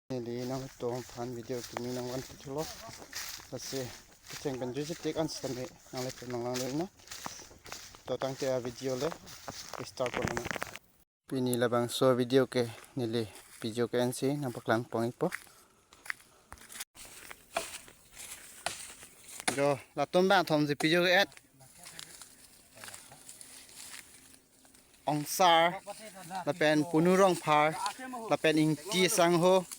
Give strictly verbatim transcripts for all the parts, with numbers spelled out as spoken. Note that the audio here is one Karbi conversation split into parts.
Neli nangtum aphan video kimi nangvan pithulo. Lasi kecheng pen juice tik an sitame nanglitum nanglang dun na. To tangte a video le start ponnon. Pini labangso video ke neli video ke-ensi nangpaklang pon-ikpo. Jo, latum bangthom si video ke-en. Ongsar, lapen Punu Rongphar, lapen Ingti Sangho.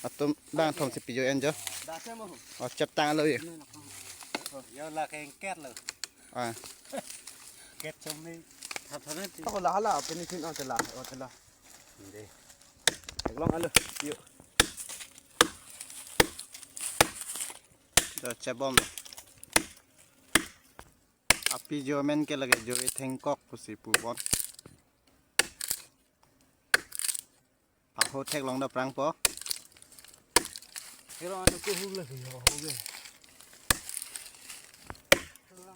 Latum bangthom si video en jo. O, cheptang lo ye. Yo la kengket lo. Ah. Ket chom ni. Thap thap na ti. Ako la la, pini sin o tela, o tela. Inde. Theklong alo. Yo. Jo chebom. Api jo men ke lake jori thengkok pusi pupon. Aho theklong do prangpo. Hero anu ke hu lake yo hu ke.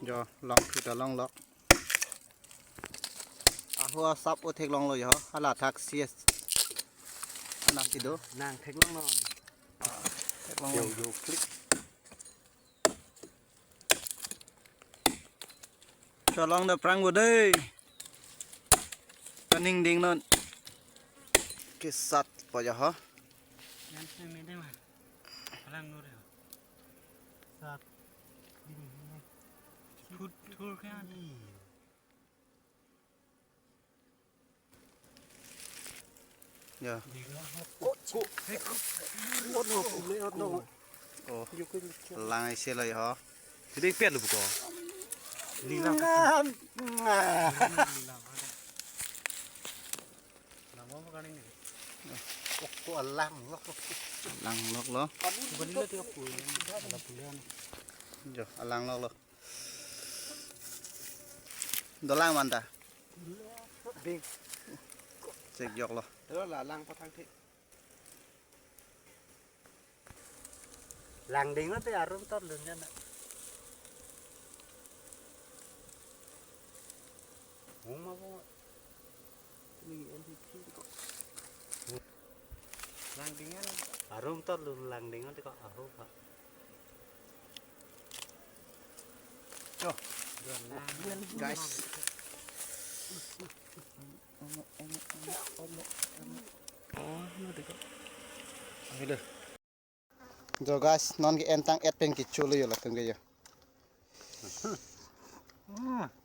Jo long thu ta longlok. Aho asap o theklong lo yo. Hala thak sies. Anak ido. Nang theklong non. Theklong yo lo. Yo klik. Cholong da prang bo dei. Paning ding non. Kesat po jo ho. Yan se me de ma. Alang nur ho. Sat. Thut thur ke ani. Ya. Ko, ko. Ko, no, ko, me, no. Oh. Yo, ko, ko. Lang isi lo ya. Jadi pet lo buko. Lila. Ngam. Ngam. Ko, ko alang lo. Alang lo lo. Ko lila tiga puluh. Ada puluhan. Jo, alang lo lo. Dolang manta. Ding. Chek jok lo. Lo la lang pathang thik. Lang ding lo te arum tor lun jana. Hung ma ko. Ni en thik thik ko. Lang ding an. Arum tor lun lang ding an ko aho pa. Yo. Guys. Oh, no, deko. Ayo deh. Jo guys, non ke-en tang-et pen kecho lo yo latum ke yo.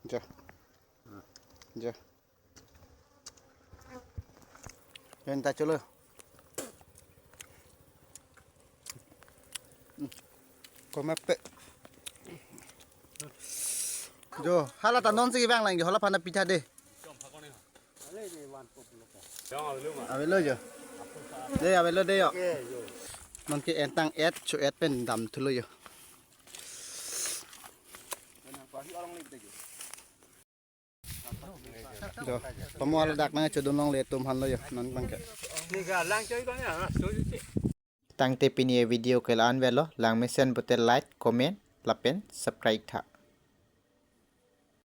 Jo. Jo. Pen ta cholo. Hmm. Komat pe. Jo, hala ta non si kevang lang jo, hala aphan ta pitha dei. Avelo jo. Dei, avelo dei jo. Non ke-en tang-et, cho-et pen damthulo jo. Jo, pamo ladak nangchodun longle atum aphan lo jo, non abang ke. Tangte pini a video ke la-an avelo, lang mesen pute like, comment, lapen subscribe tha.